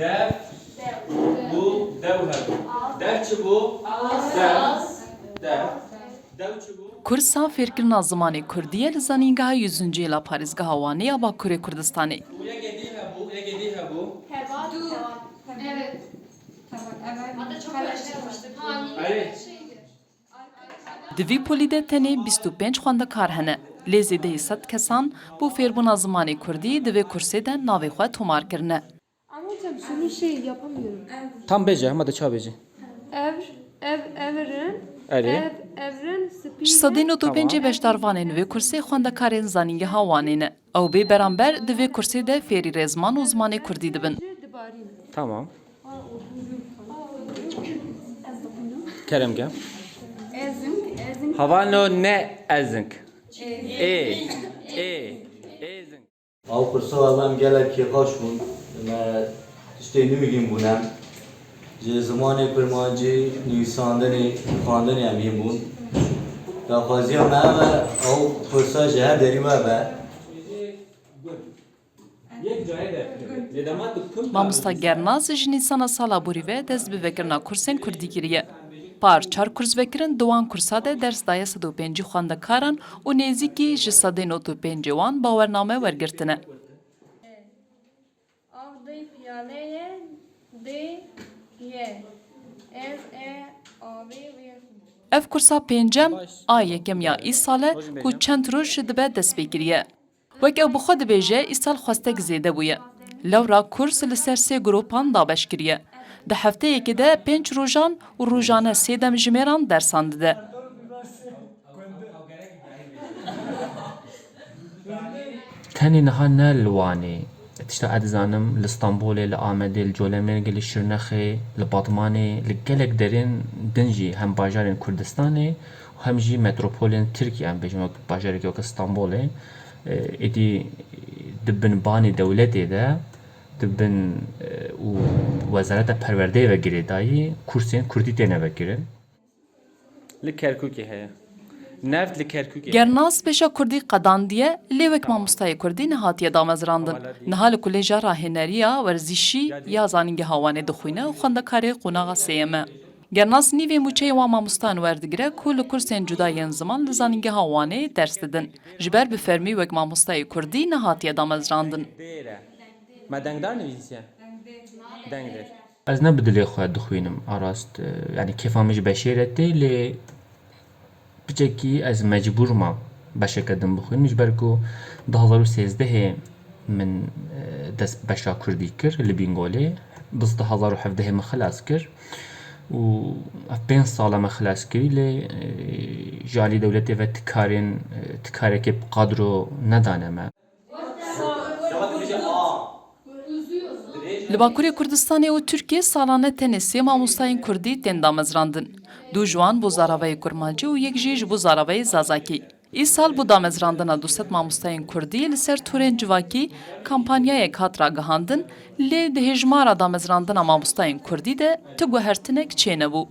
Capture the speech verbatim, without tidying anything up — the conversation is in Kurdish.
Dev bû, dew hebû. Dev çi bû? Dev. Dev. Dew çi bû? Kursa fêrkirina zimanê kurdî ye li Zanîngeha Yüzüncü Yêla Parêzgeha Wanê ya Bakurê Kurdistanê. Bû, yekê dî hebû, yekê dî hebû. Heval. Heval. Evet. Tamam, evet. Hatta çok karıştırmıştık. Erê. Di vî polî de tenê bîst û pênc xwendekar hene, lê zêdeyî sed kesan bo fêrbûna zimanê kurdî di vê kursê de navê xwe tomar kirine. Ama hocam şunu şey yapamıyorum. Tam bêje, hema de ça bêje. Ev, ev, ev rin, Erê. Ev, ev rin, spî Ji sedê rin. Nod û pêncê Tamam. beşdarvanên vê kursê xwendekarên Zanîngeha Wanê ne. Ew bê beramber di vê kursê de fêrî rêzman û zimanê kurdî dibin. Tamam. Kerem ke. Ezing, ezing. Havalno ne ezing. Ê, ê, êzing. Ew qursa em gelek kêfxweş bûn. Me tiştê nû hîn bûn em. Ji zimanê kurmancî, nivîsandinê, xwendinê em hîn bûn. Daxwaziya me ev e, ew qursa ji her derî we be. Mamosta Gernaz ji nîsana sala borî ve dest bi vekirina kursên kurdî kiriye. Par çar kurs vekirin, di wan kursa de ders daye sed û pêncî xwendekaran û nêzîkî ji sedê nod û pêncê wan bawername wergirtine. Av dê piyaleyê dê ye. Ez ê avê wê xwim. Ev kursa pêncem a yekem ya îsal e ku çend roj dibe destpêkirî ye. Wek ew bi xwe dibêje, îsal xwestek zêde bûye. Lewra kurs li ser sê gropan dabeş kiriye. Di hefteyekê de pênc rojan û rojane sê dem jimêran dersan dide. Tenê niha ne li Wanê, tişta ez dizanim li Stenbolê, li Amedê, li Colemêrgê, li Şirnexê, li Batmanê, li gelek derên din jî hem bajarên Kurdistanê û hem jî metropolên Tirkiyê, em bêjin wek bajarekî wek Stenbolê, e, êdî di bin banê dewletê de, di bin, e, û Wezareta Perwerdeyê ve girêdayî kursên kurdî têne vekirin. Li Kerkûkê heye. Neft li Kerkûkê heye. Gernaz pêşa kurdî qedandiye, lê wek mamostayê kurdî nehatiye damezrandin. Niha li Kulêja Rahêneriya Werzîşî ya Zanîngeha Wanê dixwîne û xwendekarê qonaxa sêyem e. Gernaz nîvê mûçeyê wan mamostayan werdigire ku li kursên cuda yên ziman li Zanîngeha Wanê ders didin. Ji ber bi fermî wek mamostayê kurdî nehatiye damezrandin. Me dengdar nivîsiye? Dengdêr. Ez ne bi dilê xwe dixwînim, a rast, e, yanî kêfa min ji beşê re tê, lê piçekî ez mecbûr mam beşeke din bixwînim, ji ber ku du hazar û sêzdehê min, e, dest beşa kurdî kir li Bîngolê, biz du hazar û hevdehê min xilas kir û ev pênc sala me xilas kirî, lê, e, ji alî dewletê ve ti karên, e, ti karekê bi qadro nedane me. Li Bakurê Kurdistanê û Tirkiyê salane tenê sê mamostayên kurdî tên damezrandin. Du ji wan bo zaravayê kurmancî û yek jî ji bo zaravayê zazakî. Îsal bo damezrandina du sed mamostayên kurdî li ser torên civakî kampanyayek hat ragihandin, lê di hêjmara damezrandina mamostayên kurdî de ti guhertinek çênebû.